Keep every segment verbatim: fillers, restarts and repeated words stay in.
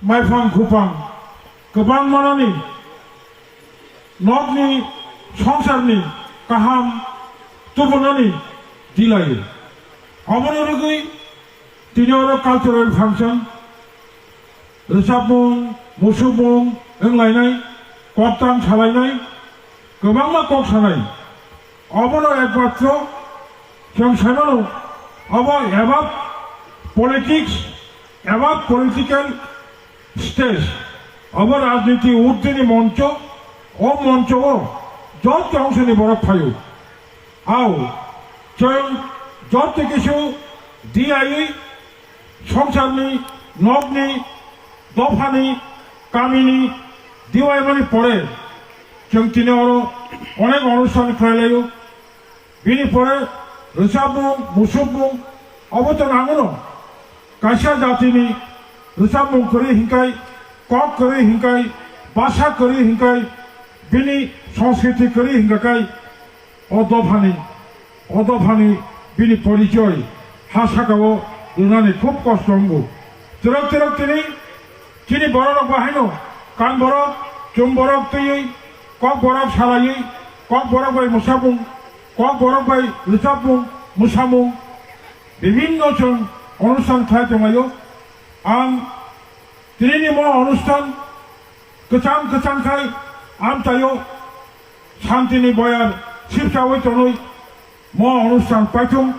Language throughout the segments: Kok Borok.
Maiphang khupang kwbang manani nokni songsarni kaham tubunani dilayo. Aboni rwgwi tini oro cultural function, rwchapmung, musukmung wnglainai, koktang salainai, kwbangma kok sanai. Obono ekmatro chwng saimano, obo eba politics, eba political stage, obo rajniti urdhini moncho, o moncho o joto ongsoni borok phaio. Ao, chwng joto kisu diyawi songsarni, nokni, dophani, kamini diwaimani pore chwng tini oro onek onusthan khlailaio. Bini pore rwchapmung, musukmung, obo to nangono. Kaisa jatini rwchapmung kwrwi hinkai, kok kwrwi hinkai, basa kwrwi hinkai, bini sanskriti kwrwi hinkakai, o dophani, o dophani bini porichoi ha sakao rwnani khub kosto wngo. Twrwk twrwk tini chini bororok bahaino kan borok, chum borok twiwi, kok borok salaiwi, kok borok bai mwsabung, kok borok bai rwchapmung, mwsamung, bibinno chwng onusthan khlai tonglaio. Ang tinini mo onusthan kwchang kwchang khai amchaio santini boyar sipchawi tonwi mo onusthan paithung.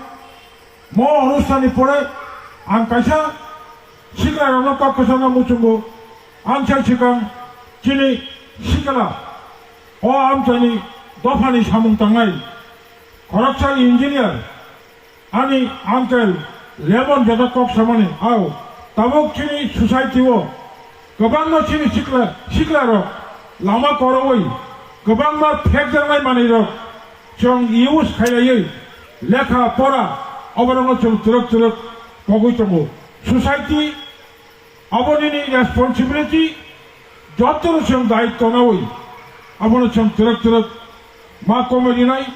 Mo onusthanni pore ang kaisa siklarokno kok kwchangno muchungo. Amchai swkang chini sikla o amchaini dophani samung tangnai khoroksa engineer, ani uncle Lemon Jada kok samani. Ao, tabuk chini society o kwbangma chini sikla, siklarok lama korowi kwbangma phekjaknai manwirok chwng use khailaiwi lekha pora oborokno chwng twrwk twrwk pogwi tongo. Society abo nini responsibility, jotono chwng daitw nawi abono chwng twrwk twrwk ma komoi rinai,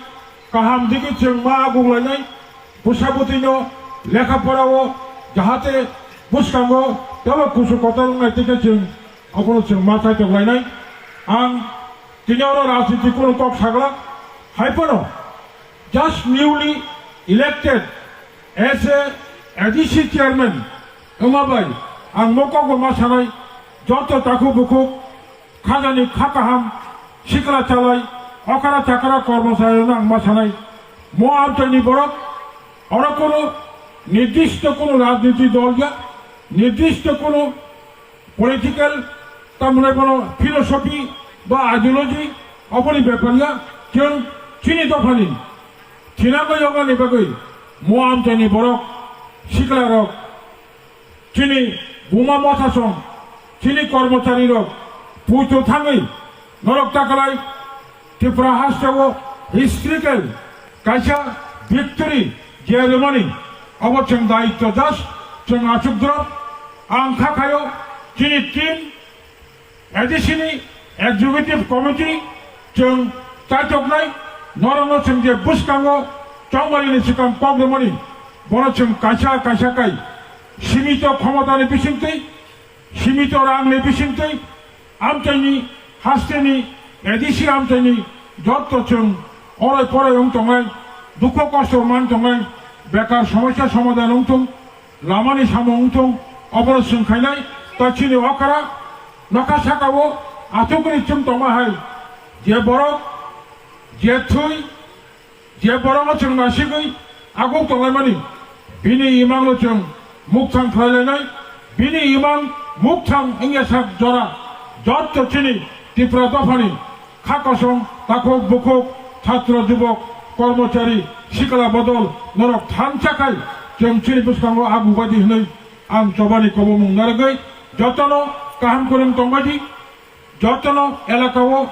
kaham digi chwng ma aguklainai, bwsa bwtwino lekha porao jahate bwskango teibo kusu kotor wngnai tei khe chwng abono chwng ma chaitok lainai. Ang tini oro rajniti kunu kok sagla hai phano just newly elected as a A D C chairman wngma bai ang mokokbo ma sanai, joto takhuk bukhuk khajani kha kaham sikla chalai okra chakra kormocharirokno ang ma sanai, mo amchaini borok oro kunu nirdishto kunu rajniti dol ya, nirdishto kunu political, tamni bono philosophy ba ideology, oboni bepar ya, chwng chini dophani thinangwi yoknani bagwi mo amchaini borok, siklarok, chini buma mothasong, chini kormocharirok puitu thangwi norok takalai Tripura hasteo historical kaisa victory je rwmani, obo chwng daitw just chwng achuk drop. Ang kha khaio chini team, A D C ni executive committee chwng chaitoknai, norokno chwng je bwskango chongmarini swkang kok rwmani, bono chwng kaisa kaisa kai simito khomotani bisingtwi, simito rangni bisingtwi, amchaini hasteni A D C amchaini jotto chwng orai porai wng tongnai, dukho kosto man tongnai, bekar somosya somadhan wng thung, lamani samung wng thung, obono chwng khainai. Ta chini okra nokha sakao athukgwi chwng tongma hai, je borok, je thwi, je borokno chwng nasigwi aguk tonglaimani, bini imangno chwng mukthang khlailainai, bini imang mukthang wngya sak jora jotto chini Tripura dophani kha kosong, takhuk bukhuk, chhatro jubok, kormochari, sikla bodol norok thansa khai chwng chini bwskango aguk baidi hwnwi ang chobani kobomung narwgwi jotono kaham kwrwng tongbaidi. Jotono elakao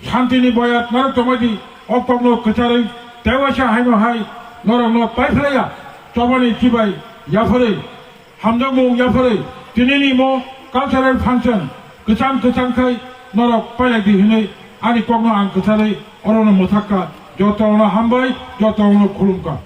shantini boyat narwk tongbaidi, o kokno kwcharwi tei waisa haino hai norokno paiphlaiya chobani chibai yapharwi, hamjakmung yapharwi tinini mo cultural function kwchang kwchang khai norok pailai di hwnwi ani kokno ang kwcharwi orono mwthakka. Jotono hambai, jotono khulumkha.